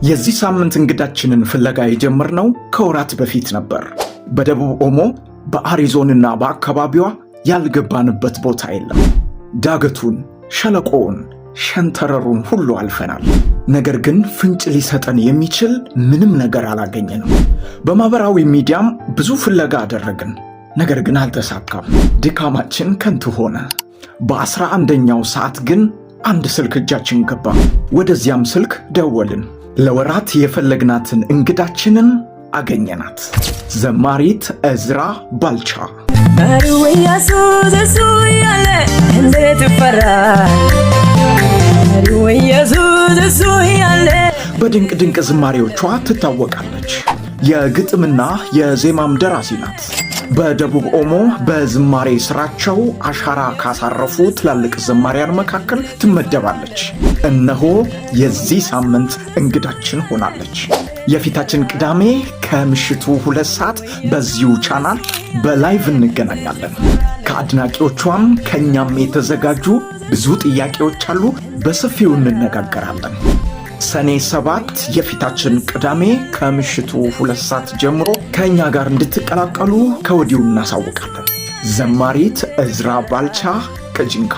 የዚህ ሳምንት እንግዳችንን ፍለጋ የጀመርነው ከወራት በፊት ነበር። በደቡብ ኦሞ በአሪ ዞንና በአካባቢዋ ያልገባንበት ቦታ የለም። ዳገቱን፣ ሸለቆውን፣ ሸንተረሩን ሁሉ አልፈናል። ነገር ግን ፍንጭ ሊሰጠን የሚችል ምንም ነገር አላገኘንም። በማኅበራዊ ሚዲያም ብዙ ፍለጋ አደረግን። ነገር ግን አልተሳካም። ድካማችን ከንቱ ሆነ። በ11ኛው ሰዓት ግን አንድ ስልክ እጃችን ገባ። ወደዚያም ስልክ ደወልን። ለወራት የፈለግናትን እንግዳችንን አገኘናት። ዘማሪት እዝራ ባልቻ። መሪው ኢየሱስ እሱ እያለ እንዴት ይፈራል? መሪው ኢየሱስ እሱ እያለ። በድንቅ ድንቅ ዝማሬዎቿ ትታወቃለች። የግጥምና የዜማም ደራሲ ናት። በደቡብ ኦሞ በዝማሬ ስራቸው አሻራ ካሳረፉ ትላልቅ ዘማሪያን መካከል ትመደባለች። እነሆ የዚህ ሳምንት እንግዳችን ሆናለች። የፊታችን ቅዳሜ ከምሽቱ 2 ሰዓት በዚሁ ቻናል በ live እንገናኛለን። ከአድናቂዎቿም ከእኛም የተዘጋጁ ብዙ ጥያቄዎች አሉ። በሰፊው እንነጋገራለን። ሰኔ 7 የፊታችን ቅዳሜ ከምሽቱ 2 ሰዓት ጀምሮ ከእኛ ጋር እንድትቀላቀሉ ከወዲሁ እናሳውቃለን። ዘማሪት እዝራ ባልቻ ከጂንካ።